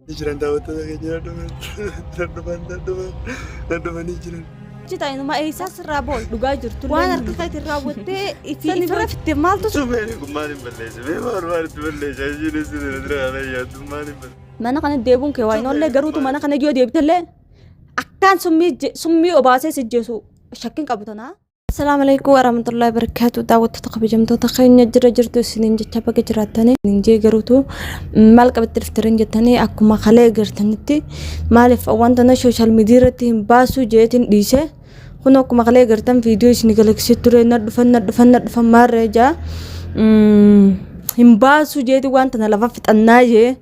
Jiran daawwattoota keenya na dhufan na dhufan na dhufanii jiran. Jita inuma eessaa sirraa bool dhugaa jirtu waan harka keetiin raawwattee ifi ifirra fitte maaltu Summeen kun maal hin balleesse? Mee maal maal itti balleesse? Ishiin isin irra jira kana yaaddu maal hin balleesse? Mana kana deebuun kee waa hin oollee, garuutu mana kana yoo deebitellee akkaan summii summii obaasee si jeesu shakkiin qabu tanaa. Assalaamu alaikum warahmatullahi wabarakatuh. Daawwattoota kabajamtoota keenya, jira jirtu isiniin jecha, baga jiraattanii hin jee. Garuutu maal qabatti dhuftan jettanii, akkuma kalee gartanitti maaliif wanta na social media irratti hin baasuu jeetiin dhiise. Kun akkuma kalee gartan viidiyoo isin galaksee ture, na dhufan na dhufan na dhufan maarree jaa hin baasuu jeetiin wanta na lafa fixannaa jee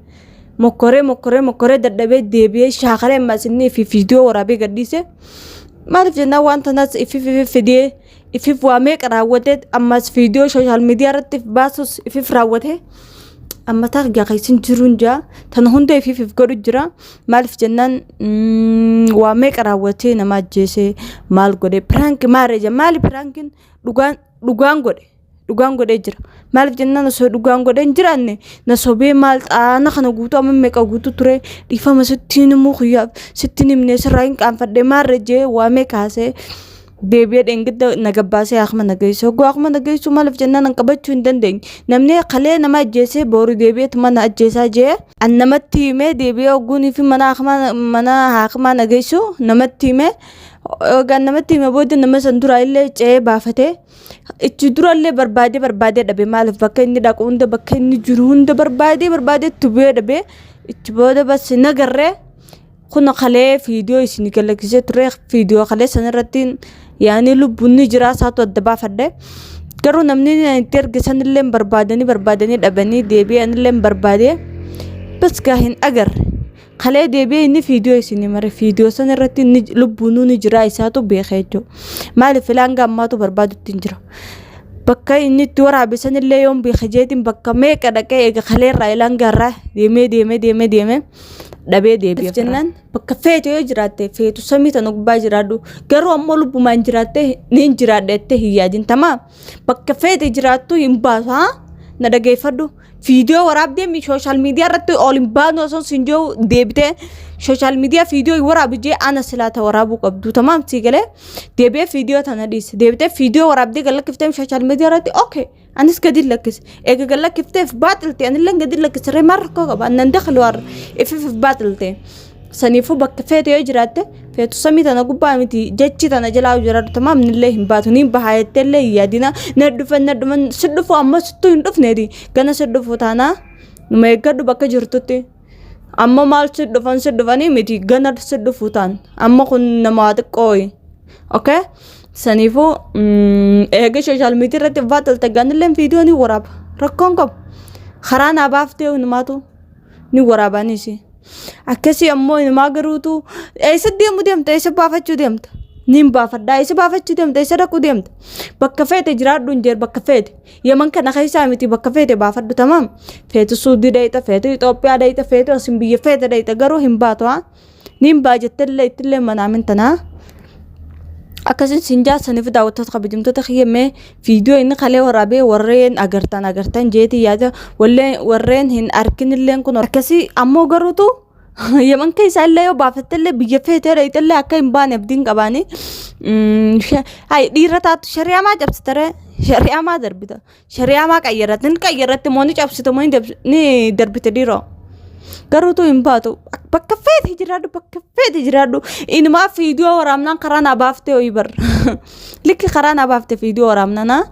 mokkoree mokkoree mokkoree dadhabee deebi'ee shaakalee ammas inni fi viidiyoo waraabee gadhiise. Maaliif jennaan, waan tanas ifif ifif fidee ifif waa meeqa raawwatee, ammas viidiyoo social media irratti baasus ifif raawwatee, amma ta'a keessin jiruun jaa tana hunda ifif if godhu jira. Maaliif jennaan, waa meeqa raawwatee, nama ajjeesee, maal godhe, prank maaree jaa, maali prankiin? Dhugaan dhugaan godhe, dhugaan godhee jira. Maaliif jennaan, osoo dhugaan godhee hin jiraanne na sobee maal xaana kana guutuu amma meeqa guutuu ture, dhiifama sittiin himuu kiyyaaf sittiin himnee sirraa hin qaanfadhe maarree jee waamee kaasee deebi'ee dheengadda na gabbaasee akkuma na geessu. Hogguu akkuma na geessu, maaliif jennaan, an qabachuu hin dandeenye. Namni kalee nama ajjeesee boru deebi'eetu mana ajjeesaa jee an namatti himee, deebi'ee hogguunii fi mana mana haakimaa na geessu namatti himee, egaa namatti hime booda nama san duraa illee ce'ee baafatee itti durallee barbaadee barbaadee dhabe. Maaliif, bakka inni dhaqu hunda, bakka inni jiru hunda barbaadee barbaadee itti bu'ee dhabe. Itti booda bas nagarree kun kalee viidiyoo isin galaksisee ture. Viidiyoo kalee sanarratti yaani lubbuun ni jira isaatu adda baafadhe. Garuu namni itti erge sanillee barbaadanii barbaadanii dhabanii, deebi'ee anillee barbaadee bas gaa hin agarre. Kalee deebi'ee inni viidiyoo isin mare, viidiyoo sana irratti inni lubbuunuu ni jira isaatu beeka jechuudha. Maaliif, filaan gammaatu barbaadutti hin jira. Bakka inni itti waraabe sanillee yoon beeka jeetiin bakka meeqa dhaqee, eega kaleerraa ilaan gaarraa deemee deemee deemee deemee dhabee deebi'e. Jennaan bakka feete yoo jiraatte, feetu samii tana gubbaa jiraadhu, garuu ammoo lubbumaan jiraatte ni hin jiraadha jettee hin yaadin tamaa. Bakka feete jiraattu hin baasu haa na dhageeffadhu. Viidiyoo waraabdee social media irratti ol hin baanu osoo sin jiru, deebitee social media viidiyoo hin waraabu jee ana silaata waraabuu qabdu tamaam sii galee. Deebi'ee viidiyoo tana dhiise, deebitee viidiyoo waraabdee gallakkiftee social media irratti, okay, anis gadi lakkise. Eega gallakkifteef baaxilte, anillee gadi lakkise ree, maal rakkoo qaba? Annan dakhalu warra ifif baaxilte. Saniifuu bakka feete yoo jiraatte, feetu samii tana gubbaa miti jechi tana jalaa jiraatu tamaam nillee hin baatu, niin bahaa jetteellee hin yaadina. Na dhufan na dhufan si dhufu, amma sittuu hin dhufneeti, gana si dhufu taanaa numa eeggadhu bakka jirtutti. Amma maal si dhufan si dhufanii miti, gana si dhufu taan amma kun nama xiqqooyi. Okay, saniifuu eega social media irratti baaxalte, ganillee viidiyoo ni waraaba, rakkoon qabu, karaa naa baaftee hinumaatu ni waraabaniis. Akkasii ammoo inumaa garuutu eessa deemuu deemta? Eessa baafachuu deemta? Niin baafadhaa. Eessa baafachuu deemta? Eessa dhaquu deemta? Bakka feete jiraadhu hin jedhu, bakka feete. Yaman kana keessaa miti, bakka feete baafadhu tamaam. Feetu Suudii dhayxa, feetu Itoophiyaa dhayxa, feetu asin biyya feete dhayxa, garuu hin baatu haa. Niin baa jettellee ittillee manaamin tanaa. Akkasiin siin jaarsaniif daawwattoota kabajamtoota kiyya, mee viidiyoo inni kalee waraabee warreen agartan agartan jeetii yaada, warreen hin arginilleen kun akkasii. Ammoo garuutu Yaman keessaa illee yoo baafattellee, biyya feetee dhayxellee akka hin baane abdiin qabaanii. Dhiira taatu shari'aa maa cabsitaree? Shari'aa maa darbita? Shari'aa maa qayyarratti? Ni qayyarratti moo ni cabsite moo ni darbite dhiiroo? Garuutu hin baatu. Bakka feete jiraadhu, bakka feete jiraadhu. Inumaa viidiyoo waraabnaan karaa naa baaftee ho'i bar. Likki karaa naa baafte viidiyoo waraabnaan.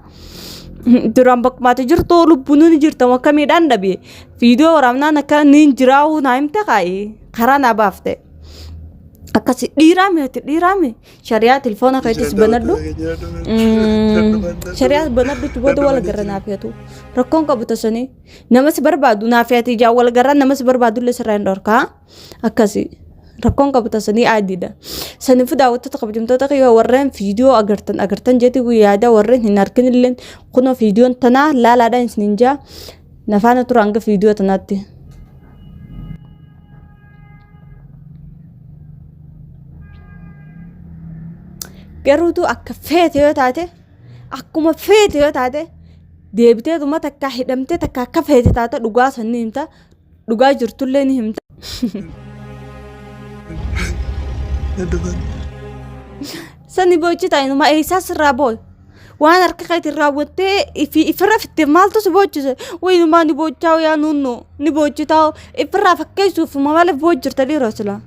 Duraan bakkumaati jirtu lubbuun ni jirta akkamiidhaan dhabe. Viidiyoo waraabnaan akka ni jiraa'uu naa himte kaa'i karaa naa baafte. Akkasi dhiiraa miti, dhiiraa miti. Shari'aa telefoona keetis banadhu. Shari'aa banadhu booda wal garra naaf feetu. Rakkoon qabu tasanii nama si barbaadu naaf feeti, ijaan wal garra nama si barbaadu illee sirraa hin dhorkaa. Akkasi rakkoon qabu tasanii aadiidha. Saniifuu daawwattoota kabajamtoota kiyya, warreen viidiyoo agartan agartan jeeti yaada, warreen hin argin illee kunoo viidiyoon tanaa laalaadhaan isiniin jaa, nafaana tura hanga viidiyoo tanaatti. Garuutu akka feete yoo taate, akkuma feete yoo taate, deebiteetuma takka hidhamtee takka akka feete taate, dhugaa san ni himta, dhugaa jirtullee ni himta. Na dhufan. Sani boochita inuma eessaa sirraa booya. Waan harka keetiin raawwattee ifi ifirra fitte maaltu si boochise? Wayinumaa ni boochaa yaa nunnu ni boochitaa ifirraa fakkeessuuf maaliif boojjirta dhiiroo sila?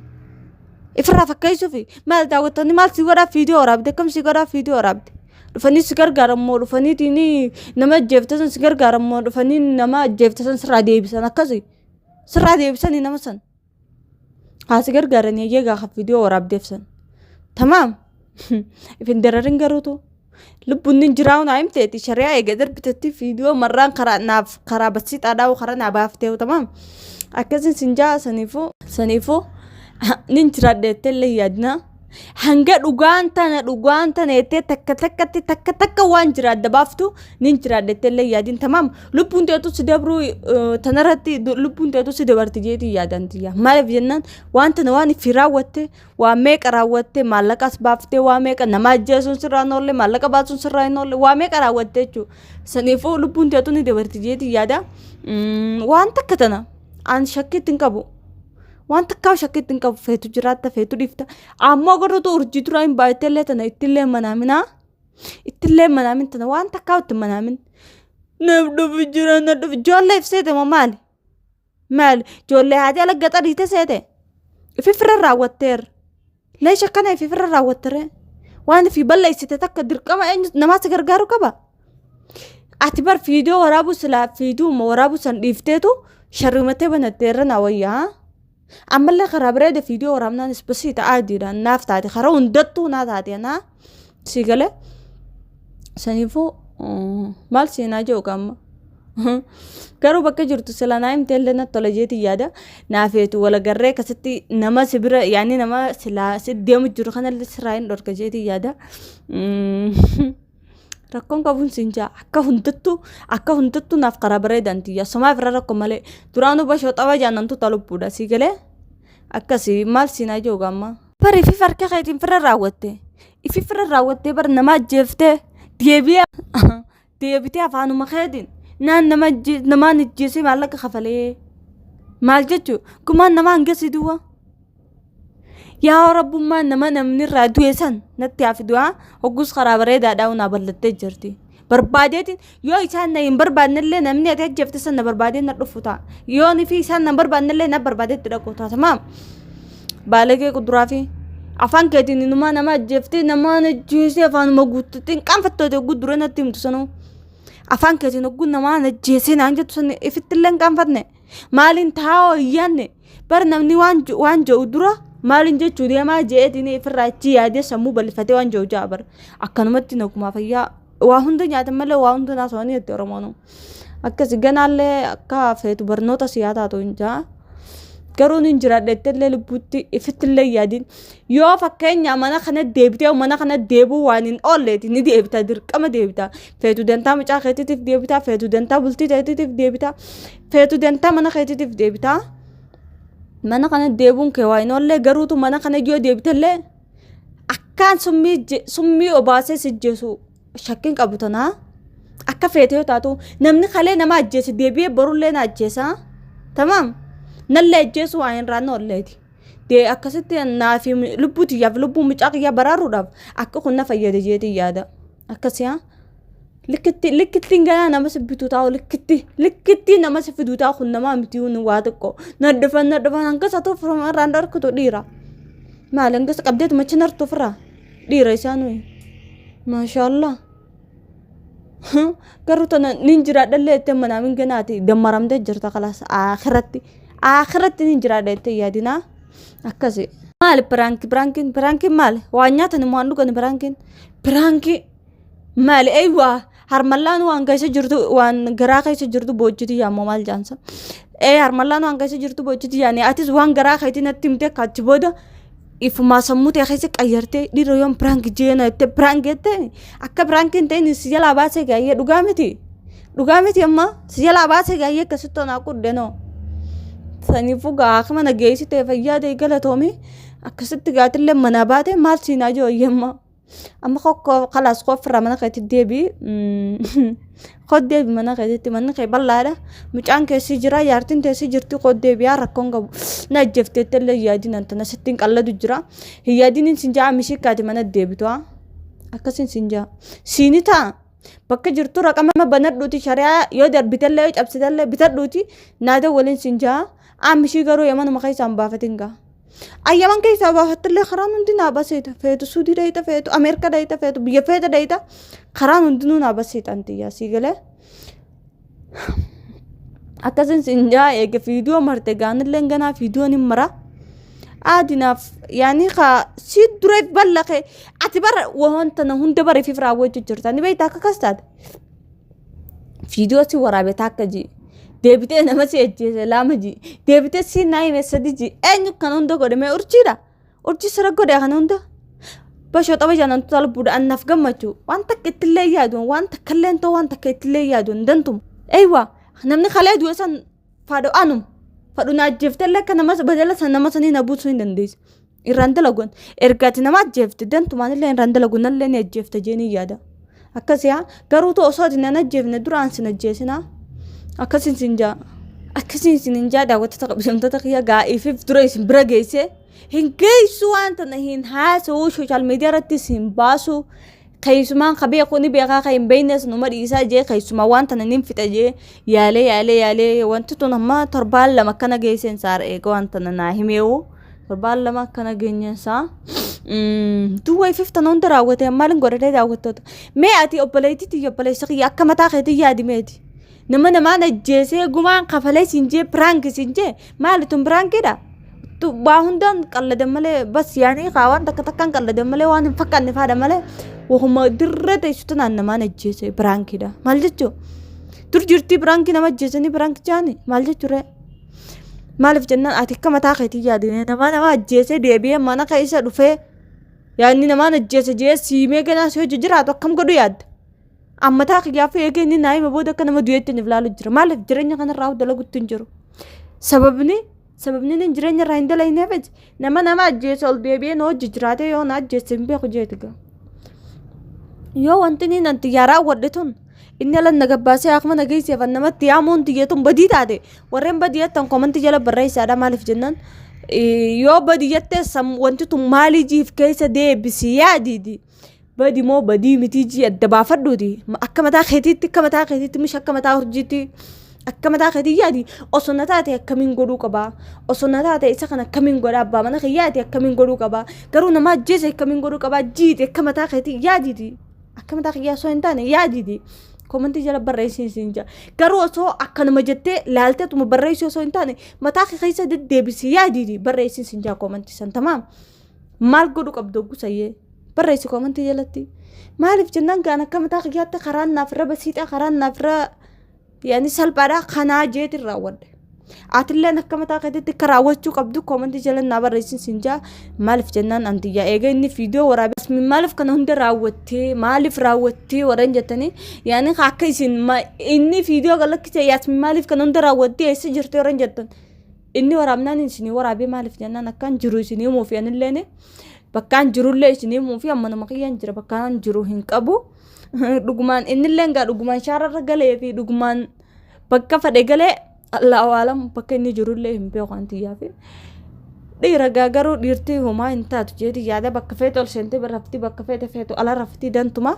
Ifirraa fakkeessuuf maal daawwattoonni maal si godhaa viidiyoo waraabde akkam si godhaa viidiyoo waraabde? Dhufanii si gargaaran moo dhufaniitiin nama ajjeefte san si gargaaran moo dhufanii nama ajjeefte san sirraa deebisan akkasi sirraa deebisanii nama san. Haa si gargaaranii eeyyee gaafa viidiyoo waraabdeef san. Tamaam. Ifin dararin garuutu. Lubbuun nin jiraa'u naa himteeti shari'aa eega darbitetti viidiyoo marraan karaa naaf karaa basiixaadhaa karaa naa baaftee tamaam. Akkasin sin jaa saniifuu saniifuu nin jiraadha jettee illee yaadna. Hanga dhugaan tana dhugaan tana jettee takka takkatti takka takka waan jira adda baaftu nin jiraadha jettee illee yaadin tamaam. Lubbuun teetu si dabruu tanarratti lubbuun teetu si dabarti jeetii yaadan tiyya. Maaliif jennaan waan tana waan ifi raawwatte waa meeqa raawwatte maallaqas baaftee waa meeqa nama ajjeesuun sirraa hin oolle maallaqa baasuun sirraa hin oolle waa meeqa raawwatte jechuudha. Saniifuu lubbuun teetu ni dabarti jeetii yaada. Waan takka tana an shakkiitti hin qabu. Waan takkaa shakkiitti hin qabu feetu jiraatta feetu dhiifta. Ammoo garuu urjii duraa hin baay'attellee tana ittillee manaaminaa. Ittillee manaamin tana waan takkaa itti manaamin. Naaf dhufu jira na dhufu ijoollee ibseete moo maali? Maali ijoollee haati ala gaxariite seete? Ififirra raawwatteerra. Leesha akkana ififirra raawwattere. Waan ifii balleessite takka dirqama eenyu namaa si gargaaru qaba. Ati bar fiidiyoo waraabuu silaa fiidiyuma waraabuu san dhiifteetu sharrimatee banattee irra naa wayyaa. Ammallee karaa bareeda fiidiyoo waraabnaanis basii ta'aa adiidhaan naaf taate karaa hundattuu naa taate naa si galee. Saniifuu maal seenaa jiru qaama. Garuu bakka jirtu sila naa himte illee natti tola jeetii yaada. Naafeetu wal agarree akkasitti nama si bira yaani nama silaa si deemu jiru kanallee sirraa hin dhorka jeetii yaada. Rakkoon qabuun siin jaa akka hundattuu akka hundattuu naaf karaa bareedaan tiyya somaa irra rakkoo malee duraanuu bashoo xaba jaanantu talubbuudha sii galee akkasii maal siinaa jiru gaamma. Bar ifi harka keetiin firra raawwatte ifi firra raawwattee bar nama ajjeeftee deebi'ee deebitee afaanuma keetiin naan nama namaan ijjeesee maallaqa kafalee maal jechuu gumaan namaa hangasii duwwaa. Yaa rabbummaa nama namni irraa du'e san natti haa fidu haa hoggus karaa bareedaadhaa naa ballattee jirti. Barbaadeetiin yoo isaan na hin barbaadnellee namni ati ajjeefte san na barbaadee na dhufu ta'a. Yoo ni fi isaan na hin barbaadnellee na barbaadeetti dhaqu ta'a. Tamaam. Baalagee kuduraa fi afaan keetiin inumaa nama ajjeeftee namaan ajjeesee afaanuma guuttattee hin qaanfattoota hogguu dura natti himtu sanuu. Afaan keetiin hogguu namaan ajjeesee naan jettu san ifittillee hin qaanfatne. Maaliin taa'oo hin yaadne bar namni waan waan jedhu dura maaliin jechuu deemaa je'eetiin ifirraa achi yaadee sammuu bal'ifatee waan jedhu ja'a bar akkanumatti nagumaa fayyaa waa hunda nyaatan malee waa hunda naasawanii jetti Oromoon. Akkasi ganaallee akka feetu barnoota siyaa taatu hin ja'a. Garuu nin jiraadha jettellee lubbuutti ifittillee hin yaadin. Yoo fakkeenya mana kana deebitee mana kana deebuu waan hin oolleeti ni deebita dirqama deebita. Feetu dantaa mucaa keetiitiif deebita feetu dantaa bultii teetiitiif deebita feetu dantaa mana keetiitiif deebita. Mana kana deebuun kee waa hin oollee garuutu mana kana yoo deebitellee akkaan summii summii obaasee si jeesu shakkiin qabu tanaa. Akka feete yoo taatu namni kalee nama ajjeese deebi'ee borullee na ajjeesa. Tamaam nallee ajjeesu waa hin raanne olleeti. Dee akkasitti naa fi lubbuu tiyyaaf lubbuu mucaa kiyyaa baraaruudhaaf akka kun na fayyada jeetii yaada. Akkasii haa. Likkitti likkittiin ganaa nama si bituu taa'u likkitti likkitti nama si fiduu taa'u kun namaa miti kun waa xiqqoo. Na dhufan na dhufan hanga isa tuuf irraan dhorkitu dhiira. Maali hanga isa qabdeetu machi nartu ofirraa dhiira isaa nuyi. Maashaallah. Garuu tana nin jiraadhallee jettee manaamin ganaati dammaramtee jirta kalaas akhiratti akhiratti nin jiraadha jettee yaadinaa akkasi. Maali piraanki piraankiin piraankiin maali waan nyaatan immoo waan dhugan piraankiin piraankii maali eeywaa harmallaan waan keessa jirtu waan garaa keessa jirtu boojjiti yaammoo maal jaansa ee harmallaan waan keessa jirtu boojjiti yaani atis waan garaa keetii natti himte akka achi booda ifumaa sammuu ta'e keessa qayyartee dhiira yoom piraank jeena jettee piraank jettee akka piraank hin ta'in si jalaa baasee gaayyee dhugaa miti dhugaa miti amma si jalaa baasee gaayyee akkasitti onaa quddenoo saniifuu gaa akka mana geessitee fayyaa ta'e galatoomi akkasitti gaatillee manaa baate maal siinaa jiru ayyamma. Amma kokko kalaas koo ofirraa mana keetti deebi. Koo deebi mana keetitti manni kee bal'aadha. Mucaan keessi jira jaartiin teessi jirti koo deebi'aa rakkoon qabu. Na ajjeefteetti illee hin yaadin antana sittiin qalladu jira. Hin yaadin sin ja'a mishikkaati mana deebitu. Akkasiin sin ja'a. Siini ta'a. Bakka jirtu raqama banadhuuti shari'aa yoo darbitellee yoo cabsitellee bitadhuuti naa waliin sin ja'a. Aamishii garuu yamanuma keessaa hin baafatin gaa. Ayyaman keessaa baafattillee karaan hundi naa baseeta. Feetu Suudii dhayita, feetu Ameerikaa dhayita, feetu biyya feete dhayita. Karaan hundinuu naa baseeta antiyyaa sii galee. Akkasin sin jaa eega viidiyoo marte gaanillee ganaa viidiyoon hin mara. Aadinaaf yaani kaa si dureef ballaqe ati bara wanta na hunda bareefiif raawwachuu jirta ni beektaa akka kas taate. Viidiyoo si waraabe takka ji. Deebitee nama si ajjeese lama ji. Deebitee si naa hime sadi ji. Eenyu kan hunda godhe mee urjiidha. Urjii sira godhe kan hunda. Bashoo xaba jaanan tutaa lubbuudha annaaf gammachuu. Waan takka ittillee yaadu waan takka illee ta'u waan takka ittillee yaadu hin dantumu. Eeywa namni kalee du'e san fadhu anuma. Fadhu na ajjeefte illee akka nama badala san nama sanii na buusuu hin dandeessu. Irraan dalaguun erga ati nama ajjeefte dantumaan illee irraan dalaguun nallee ni ajjeefte jeenii yaada. Akkasii haa garuu ta'u osoo ati nan ajjeefne duraan sin ajjeesinaa. Akkasiin sin jaa. Akkasiin sin hin jaa daawwattoota qabsamtoota kiyya gaa'iifiif dura isin bira geesse. Hin geessu waan tana hin haasa'u social media irrattis hin baasu. Keessumaan ka beeku ni beekaa ka hin beeknes numa dhiisaa jee keessumaa waan tana nin fixa jee yaalee yaalee yaalee wanti tun amma torbaan lama akkana geesseen saara eega waan tana naa himeewu torbaan lama akkana geenyeen isaa. Duwwa ifiif tana hunda raawwate maaliin godhatee daawwattoota. Mee ati obboleettii tiyya obboleessa kiyya akka mataa keetii yaadi meeti. Nama namaan ajjeesee gumaan kafalee siin jee prank siin jee maali tun prankiidha. Waa hundaan qalladan malee bas yaanii kaa waan takka takkaan qalladan malee waan hin fakkaanne faadha malee wahuma dirree teessu tanaan namaan ajjeese prankiidha. Maal jechuu? Dur jirtii prankii nama ajjeesanii prank jaani maal jechuuree? Maaliif jennaan ati akka mataa keetii yaadine nama nama ajjeesee deebi'ee mana keessa dhufee yaadni namaan ajjeese jee siimee ganaa si hojii jiraatu akkam godhu yaadda? Ammataa kiyyaaf eegee inni naa hima booda akka nama du'eetti inni ilaalu jira. Maaliif jireenya kanarraa dalagutti hin jiru? Sababni inni jireenya irraa hin dalayneef nama nama ajjeese ol deebi'ee na hojii jiraatee yoo na ajjeese hin beeku jeeti gaa. Yoo wanti inni nan xiyyaa raawwadhe tun inni ala na gabbaasee akkuma na geesseef namatti yaamuun xiyya tun badii taate warreen badii jettan komantii jala barreessaadha maaliif jennaan yoo badii jettee wanti tun maalii jiif keessa deebisi yaadiiti. Badi moo badii mitii jii adda baafadhuuti. Akka mataa keetiitti akka mataa keetiitti mish akka mataa urjiitti akka mataa keetii yaadi osoo na taate akkamiin godhuu qabaa osoo na taate isa kana akkamiin godha abbaa mana kee yaadi akkamiin godhuu qabaa garuu nama ajjeese akkamiin godhuu qabaa jiiti akka mataa keetii yaadiiti akka mataa kiyyaa osoo hin taane yaadiiti. Komantii jala barreessi siin jaa garuu osoo akkanuma jettee laalteetuma barreessuu osoo hin taane mataa kee keessa deddeebisi yaadiiti barreessi siin jaa komantii san tamaam. Maal godhu qabdu oggusayyee barreessi komantii jalatti. Maaliif jennaan gaan akka mataa kiyyaatti karaan naaf irra basiidha karaan naaf irra yaani salphaadha kanaa jeetiin raawwadhe. Atilleen akka mataa keetitti akka raawwachuu qabdu komantii jala naa barreessin siin jaa maaliif jennaan antiyyaa eega inni viidiyoo waraabee maaliif kana hunda raawwattee maaliif raawwattee warreen jettanii yaani akka isin inni viidiyoo galakkise yaasmin maaliif kana hunda raawwattee eessa jirti warreen jettan. Inni waraabnaan isinii waraabee maaliif jennaan akkaan jiru isinii himuuf anilleen bakkaan jirullee isinii himuuf ammanuma kiyyaan jira bakkaan jiru hin qabu. Dhugumaan innillee gaa dhugumaan shaararra galee fi dhugumaan bakka fedhe galee Allahu alam bakka inni jirullee hin beeku antiyyaa fi dhiira gaa garuu dhiirtii homaa hin taatu jeeti yaada bakka feete ol seentee rafti bakka feete feetu ala rafti dantuma.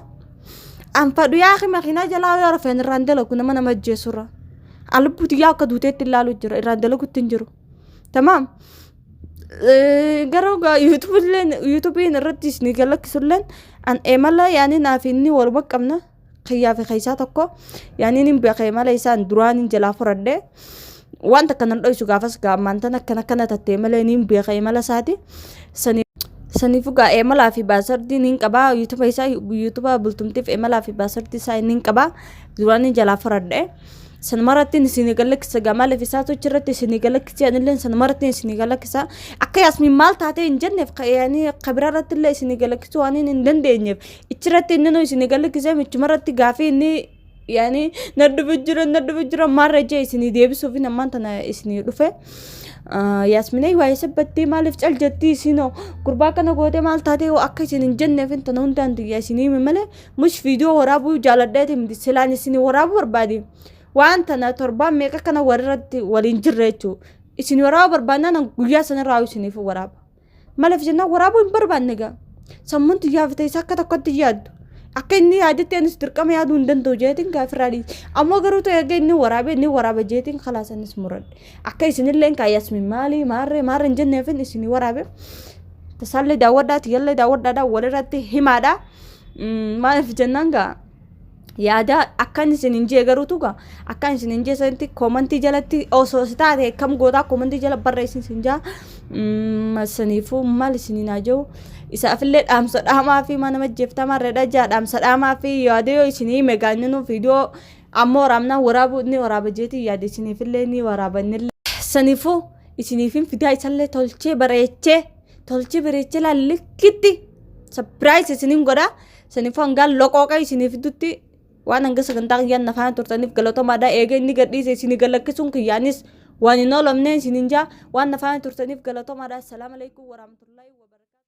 An fadhu yaa makiinaa jalaa yoo rafeen irraan dalagu nama nama ajjeesurra. Lubbuu tiyyaa akka duuteetti ilaalu jira irraan dalagutti hin jiru. Tamaam. Garuu yuutuubilleen yuutuubiin irratti isin galakkisulleen an eemala yaani naaf inni waluma qabna kiyyaa fi keessaa tokko yaani inni beeka eemala isaan duraan hin jalaa fudhadhe waan takka nan dhoysu gaafas gaammaan tan akkana akkana tattee malee niin beeka eemala isaati. Saniifuu gaa eemalaa fi baasardii niin qabaa yuutuuba isaa yuutuuba bultumtiif eemalaa fi baasardii isaa niin qabaa duraan hin jalaa fudhadhe. Sanumarratti isin galakkisa gaa maaliif isaa tochi irratti isin galakkisee anillee sanumarratti isin galakkisa akka yaasmiin maal taatee hin jenneef yaani kabira irratti illee isin galakkisuu waan hin dandeenyeef ichirratti inni nu isin galakkisee michumarratti gaafii inni yaani na dhufe jira na dhufe jira maarra jee isin deebisuuf ammaan tana isin dhufe. Yaasminee waa'ee sabbattee maaliif cal jettii isinoo gurbaa kana gootee maal taatee akka isin hin jenneef tana hundaan tiyya isinii hime malee mush viidiyoo waraabuu jaaladheeti miti silaan isin waraabuu barbaade waan tana torbaan meeqa kana walirratti waliin jirre jechuudha. Isin waraabuu barbaannaan guyyaa sanarraa isiniif waraaba. Maaliif jennaan waraabuu hin barbaanne gaa. Sammuun tiyyaa fi teessa akka tokkotti yaaddu. Akka inni yaadetti anis dirqama yaaduu hin danda'u jeetiin gaafirraa dhiise. Ammoo garuu ta'e erga inni waraabee inni waraaba jeetiin kalaas anis muradhe. Akka isinillee kaa Yasmin maali maarree maarree hin jenneefin isinii waraabe. Tasaallee daawwadhaa tiyyallee daawwadhaadhaa walirratti himaadhaa. Maaliif jennaan gaa yaada akkan isin hin jee garuutu gaa akkan isin hin jee sanitti koomantii jalatti osoo si taate akkam gootaa koomantii jala barreessin sin jaa saniifuu maal isiniin haa jiru isaafillee dhaamsa dhaamaa fi mana majjeeftamaa irra jaa dhaamsa dhaamaa fi yaada yoo isinii hime gaanyinuu viidiyoo ammoo waraabnaa waraabuu ni waraaba jeetii yaada isiniifillee ni waraaba innillee saniifuu isiniifin fidaa isallee tolchee bareechee tolchee bareechee laallikkitti sapiraayis isiniin godhaa. Saniifuu hangaan loqooqa isinii fidutti waan hanga sagantaa kiyyaan na faana turtaniif galatoomaadha. Eega inni gadhiise isinii galakkisuun kiyyaanis waan hin oolamne isiniin jaa waan na faana turtaniif galatoomaadha. Assalaamu alaikum warahmatullahi wabarakatuh.